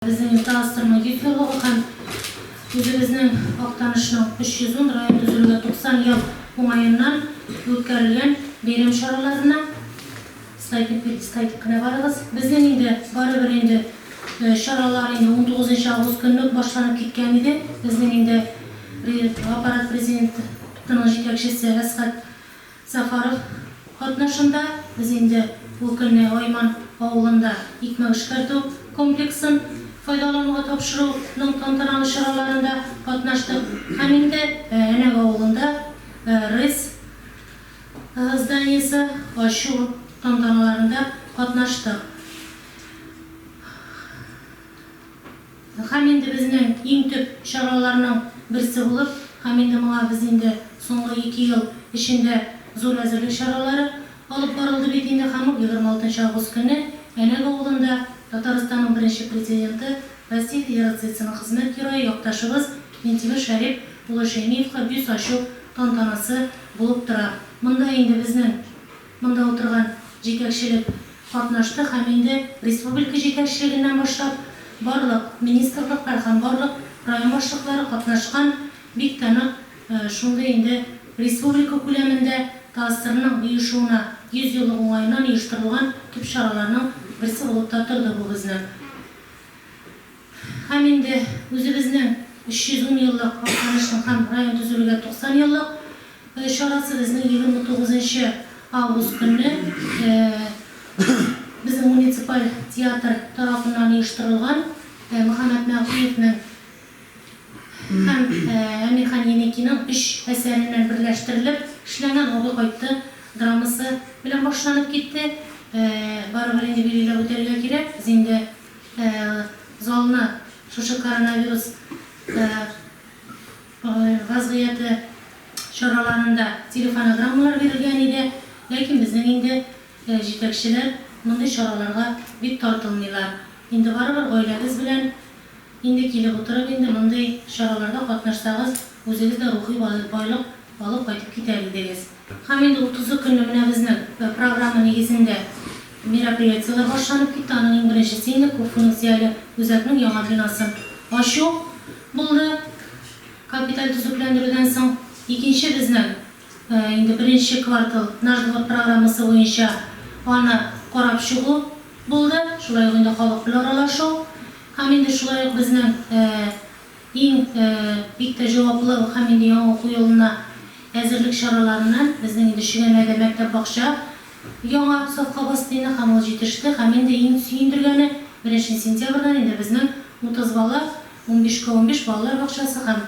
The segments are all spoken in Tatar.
Безнең ТАССРның 100 еллыгы һәм үзебезнең Актанышның 310, район төзелүгә 90 ел уңаеннан үткәрелгән бәйрәм чараларына слайдны перелистайтып кенә барыгыз. Безнең инде барыбер инде чаралар инде 19 август көнне үк башланып киткән иде. Безнең инде аппарат президентының җитәкчесе Әсгать Сәфәров катнашында без инде ул көнне Айман авылында икмәк эшкәртү комплексын файдалануга тапшыру ның тантаналы чараларында катнаштык һәм инде Әнәк авылында РЭС зданиесе ачу тантаналарында катнаштык. Һәм инде безнең иң төп чараларның берсе булып, һәм инде моңа без инде соңгы ике ел эчендә зур әзерлек чаралары алып барылды бит инде һәм ул 26 нчы август көнне Әнәк авылында Татарстанның беренче президенты, Россия Федерациясенең хезмәт герое, якташыбыз Минтимер Шәрип улы Шәймиевка бюст ачу тантанасы булып тора. Монда инде безнең Монда утырган җитәкчелек катнашты һәм инде республика җитәкчелегеннән башлап, барлык министрлыклар һәм барлык район башлыклары катнашкан бик тә нык шундый инде республика күләмендә ТАССРның оешуына 100 еллык уңаеннан оештырылган төп чараларның берсе булып та торды бу безнең. Һәм инде үзебезнең 310 еллык Актанышның һәм район төзелүгә 90 еллык чарасы безнең 29 нчы август көнне безнең муниципаль театр тарафыннан оештырылган Мөхәммәт Мәгъдиевнең һәм Әмирхан Еникиның өч әсәреннән берләштерелеп эшләнгән Абый кайтты драмасы белән башланып китте. Барыбер инде билгеләп үтәргә кирәк, без инде Залны шушы коронавирус вазгыяте чараларында телефонограммалар бирелгән иде, ләкин безнең инде җитәкчеләр мондый чараларга бик тартылмыйлар. Инде барыбер гаиләгез белән инде килеп утырып инде мондый чараларда катнашсагыз, үзегез дә рухи байлык алып кайтып китәр идегез. Һәм инде утызы көнне менә безнең программа нигезендә мероприятиеләр башланып китте. Аның иң беренчесе инде күпфункцияле үзәкнең яңа бинасын ачу булды, капиталь төзекләндерүдән соң. Икенче безнең инде беренче квартал Наш двор программасы буенча аны карап чыгу булды, шулай ук инде халык белән аралашу. Һәм инде шулай ук безнең Иң бик тә җаваплы һәм инде яңа уку елына әзерлек чараларыннан безнең инде Чөгәнәдә мәктәп-бакча яңа сафка басты инде һәм ул җитеште һәм инде иң сөендергәне, беренче сентябрьдән инде безнең 30 бала, унбишкә унбиш балалар бакчасы һәм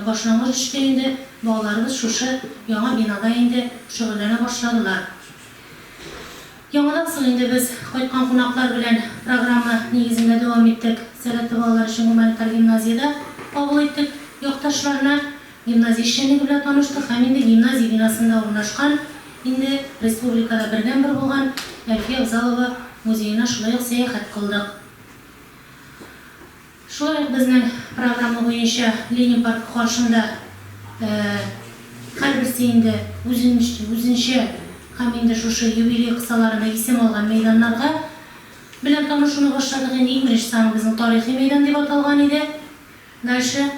башлангыч эшкә инде балаларыбыз шушы яңа бинада инде шөгыльләнә башладылар. Яңадан соң инде без кайткан кунаклар белән программа нигезендә дәвам иттек. Сәләтле балалар өчен гуманитар гимназиядә кабул иттек якташларны. Гимназия эшчәнлеге белән таныштык һәм инде гимназия бинасында урнашкан, инде республикада бердәнбер булган Әлфия Авзалова музеена шулай ук сәяхәт кылдык. Шулай ук безнең программа буенча Ленин паркы каршында һәрберсе инде үзенчә һәм инде шушы юбилей кысаларында исем алган мәйданнарга белән танышуны башладык. Инде иң беренче саны безнең тарихи мәйдан дип аталган иде. Дальше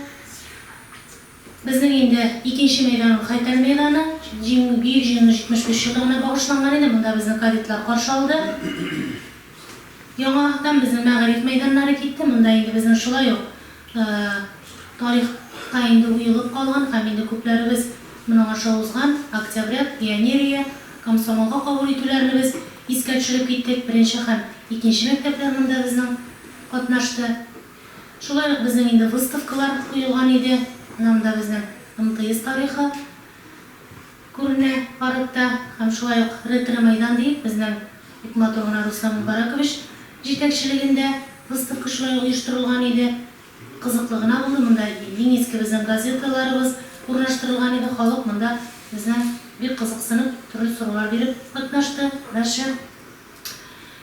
безнең инде икенче мәйдан ул Хәтер мәйданы, Җиңү, Бөек Җиңүнең 75 еллыгына багышланган иде. Монда безне кадетлар каршы алды. Яңа безнең мәгариф мәйданнары китте. Монда инде безнең шулай ук тарихка инде уелып калган һәм инде күпләребез моның аша узган Октябрят, Пионерия, комсомолга кабул итүләрне без искә төшереп киттек. Беренче һәм икенче мәктәпләр монда безнең катнашты. Шулай ук безнең инде выставкалар куелган иде. Менә монда безнең МТС тарихы. Күренә парадта һәм шулай ук Ретро-мәйдан диеп безнең бик матур гына Руслан Мубаракович җитәкчелегендә выставка шулай ук оештырылган иде. Кызыклы гына булды, монда иң иске безнең газеталарыбыз урнаштырылган иде, халык монда безнең бик кызыксынып, төрле сораулар биреп катнашты. Дальше.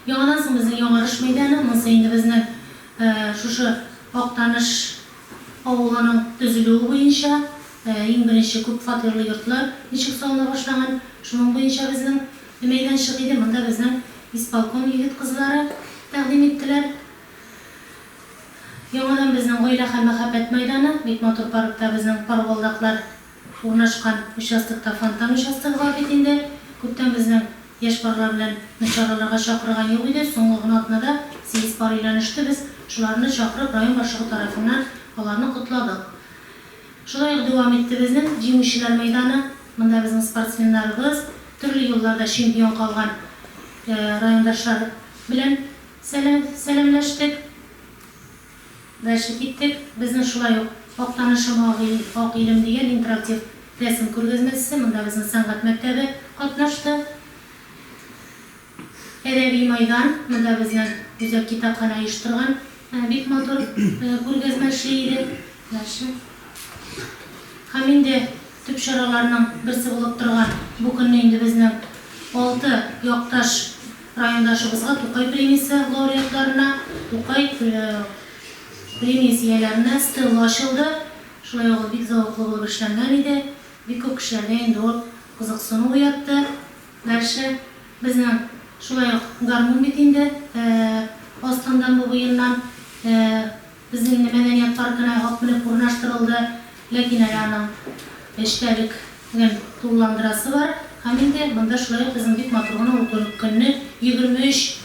Яңадан соң безнең Яңарыш мәйданы, монысы инде безнең шушы Актаныш авылының төзелүе буенча, иң беренче күп фатирлы йортлар ничек салына башлаган, шуның буенча безнең мәйданчык иде. Монда безнең исполком егет-кызлары тәкъдим иттеләр. Яңадан безнең Гаилә һәм мәхәббәт мәйданы, бик матур паркта безнең пар балдаклар урнашкан участокта фонтан участогы бар бит инде. Күптән безнең яшь парлар белән чараларга чакырган юк иде. Соңгы гына атнада сигез пар өйләнеште, без шуларны чакырып район башлыгы тарафыннан аларны котладык. Шулай ук дәвам итте безнең Җиңүчеләр мәйданы. Монда безнең спортсменнарыбыз, төрле елларда чемпион калган райондашлар белән сәламләштек. Дальше киттек. Безнең шулай ук Актанышым ак ил, ак илем дигән интерактив рәсем күргәзмәсе, монда безнең сәнгать мәктәбе катнашты. Әдәби майдан, монда безнең үзәк китапханә оештырган бик матур күргәзмә эшли иде. Дальше. Һәм инде төп чараларның берсе булып торган бу көнне инде безнең алты якташ Райондашыбызга Тукай премиясе лауреатларына, Тукай премиясе ияләренә стелла ачылды. Шулай ук ул бик зәвыклы булып эшләнгән иде. Бик күп кешеләрдә инде ул кызыксыну уятты. Дальше безнең шулай ук гармун бит инде астыннан бу буеннан Безнең инде мәдәният паркына ак менеп урнаштырылды, ләкин әле аның эчтәлеген тулыландырасы бар. Һәм инде монда шулай ук безнең бик матур гына ул көнне 23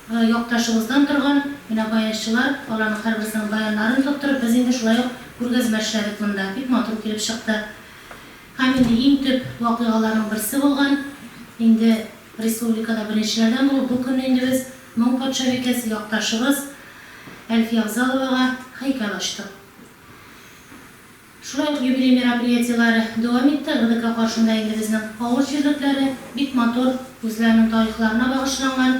якташыбыздан торган менә баянчылар, аларның һәрберсенең баяннарын тоттырып, без инде шулай ук күргәзмә эшләдек монда. Бик матур килеп чыкты. Һәм инде иң төп вакыйгаларның берсе булган, инде республикада беренчеләрдән булып бу көнне инде без Моң патшабикәсе якташыбыз Әлфия Авзаловага һәйкәл ачтык. Шулай ук юбилей мероприятиеләре дәвам итте. РДК каршында инде безнең авыл җирлекләре бик матур, үзләренең тарихларына багышланган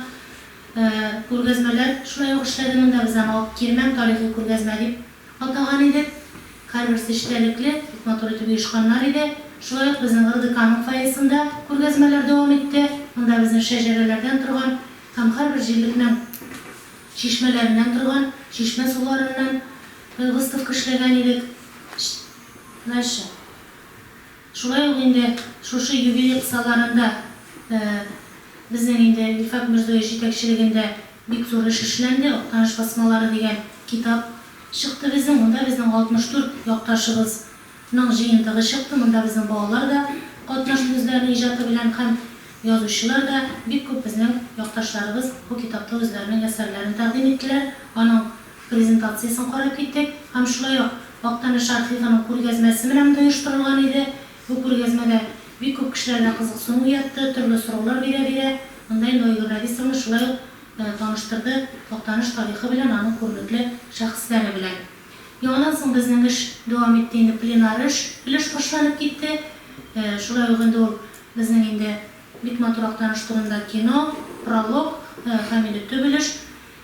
күргәзмәләр шулай ук эшләде. Монда без аны Ак Кирмән тарихи күргәзмә дип атаган идек. Һәрберсе эчтәлекле, бик матур итеп оешканнар иде. Шулай ук безнең РДКның фойесында күргәзмәләр дәвам итте. Монда безнең шәҗәрәләрдән торган һәм һәрбер җирлекнең чишмәләреннән торган, чишмә суларыннан выставка эшләгән идек. Дальше. Шулай ук инде шушы юбилей кысаларында безнең инде Илфак Мирзоевич җитәкчелегендә бик зур эш эшләнде, Актаныш басмалары дигән китап чыкты безнең. Монда безнең 64 якташыбыз ның җыентыгы чыкты. Монда безнең балалар да катнашты үзләренең иҗаты белән һәм язучылар да, бик күп безнең якташларыбыз бу китапта үзләренең әсәрләрен тәкъдим иттеләр. Аның презентациясен карап киттек. Һәм шулай ук Актаныш архивының күргәзмәсе менә монда оештырылган иде. Бу күргәзмә дә бик күп кешеләрдә кызыксыну уятты, төрле сораулар бирә-бирә. Монда инде Айгөл Рәдисовна шулай ук таныштырды Актаныш тарихы белән, аның күренекле шәхесләре белән. Яңадан соң безнең эш дәвам итте инде, пленар эш, өлеш башланып китте. Шулай ук инде ул безнең инде бик матур Актаныш турында кино, пролог һәм инде төп өлеш,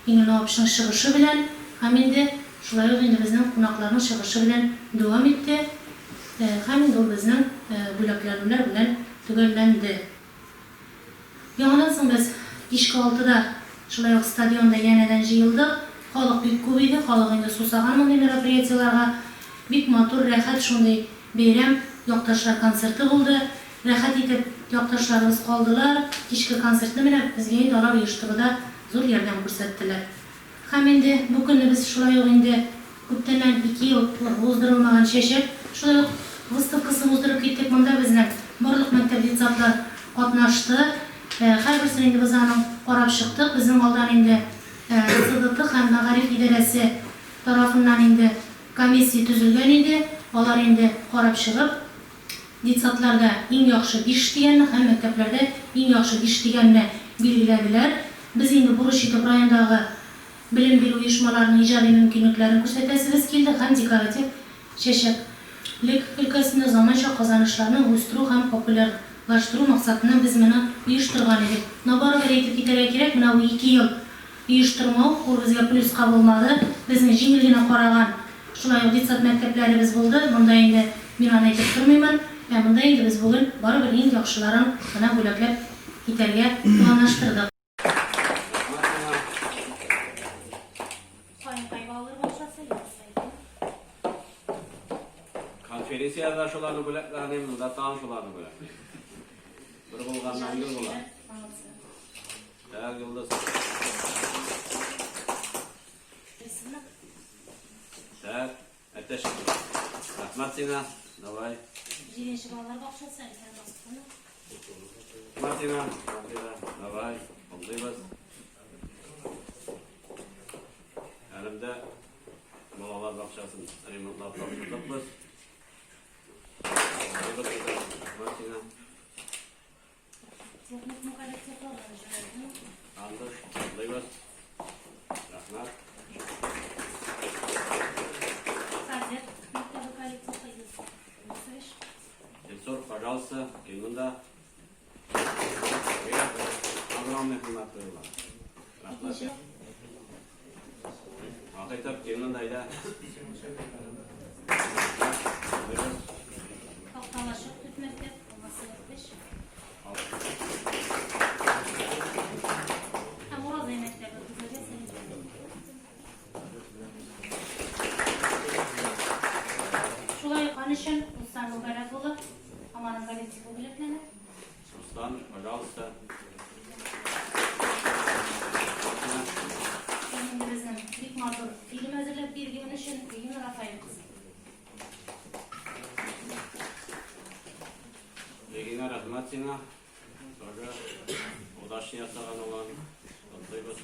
Иңел Новапшның чыгышы белән һәм инде шулай ук инде безнең кунакларның чыгышы белән дәвам итте. Һәм инде ул безнең бүләкләнүләр белән төгәлләнде. Яңадан соң без кичке алтыда шулай ук стадионда янәдән җыелдык. Халык бик күп иде, халык инде сусаган мондый мероприятиеләргә. Бик матур, рәхәт шундый бәйрәм, якташлар концерты булды. Рәхәт итеп якташларыбыз калдылар. Кичке концертны менә безгә инде алар оештыруда зур ярдәм күрсәттеләр. Һәм инде бу көнне без шулай ук инде күптәннән ике ел уздырылмаган чәчәк шулай ук выставкасын уздырып киттек. Монда безнең барлык мәктәп детсадлар катнашты. Һәрберсен инде без аның карап чыктык. Безнең алдан инде СДТ һәм мәгариф идарәсе тарафыннан инде комиссия төзелгән иде. Алар инде карап чыгып, Детсадларда иң яхшы биш дигәнне һәм мәктәпләрдә иң яхшы биш дигәнне билгеләделәр. Без инде бурыч итеп райондагы белем бирү оешмаларының иҗади мөмкинлекләрен күрсәтәсебез килде һәм декоратив чәчәклек өлкәсендә заманча казанышларны үстерү һәм популярлаштыру максатыннан без моны оештырган идек. Но барыбер әйтеп китәргә кирәк, менә бу ике ел оештырмау, ул безгә плюска булмады. Безне җиңел генә караган шулай ук детсад мәктәпләребез булды. Монда инде мин аны әйтеп тормыймын. Ә монда инде без бүген барыбер иң яхшыларын гына бүләкләп китәргә планлаштырдык. Каенкай балалар бакчасы, Йолдызай. Конференциядә шуларны бүләкләдем, монда тагын шуларны бүләклим. Бер булганнан гел була. Так, Йолдыз. Әтәч. Рәхмәт сиңа. Давай. Җиденче балалар бакчасы, Әлфән Васыфовна. Рәхмәт сиңа. Давай. Котлыйбыз. Әлемдә балалар бакчасын ремонтлап тапшырдык без. Котлыйбыз. Рәхмәт сиңа. Техникум коллективы җибәрдем. Андыш, котлыйбыз. Рәхмәт. Сазет мәктәбе коллективы Юсович. Ильсур, пожалуйста, кил монда. Огромный хөрмәт тоела. Рәхмәт. Икенче Вахитов, кил монда, әйдә. Такталашык төп мәктәп, Алмасович. Һәм Уразай мәктәбе, Гүзәлия Сәлимова. Шулай ук өчен Руслан Мөбарәк улы һәм аның коллективы бүләкләнә. Руслан, пожалуйста. Һәм инде безнең бик матур фильм әзерләп биргән өчен Регина Рафаэль кызы. Регина, рәхмәт сиңа. Тоже удачно ясаган улан. Котлыйбыз.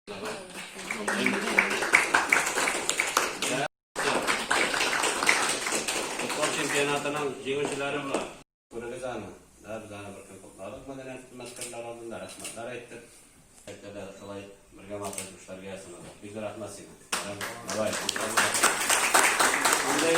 Давай. Футбол чемпионатының җиңүчеләре була. Күрегез аны. Да, без аны бер көн котладык мәдәният хезмәткәрләре алдында, рәхмәтләр әйттек. Әйтте шулай бергә матур эшләргә язсын. Бик зур рәхмәт сиңа. Давай. Андый